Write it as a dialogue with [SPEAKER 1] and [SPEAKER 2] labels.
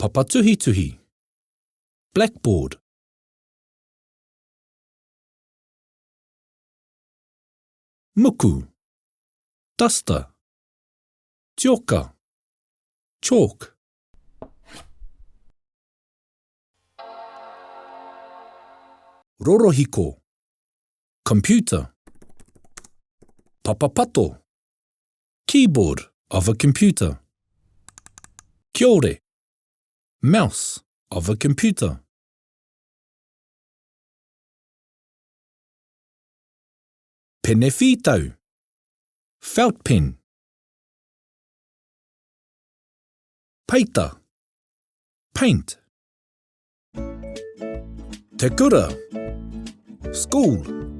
[SPEAKER 1] Papatuhituhi. Blackboard. Muku. Duster. Tioka. Chalk. Rorohiko. Computer. Papapato. Keyboard of a computer. Kiore. Mouse of a computer. Pene whītau. Felt pen. Peita. Paint. Te kura. School.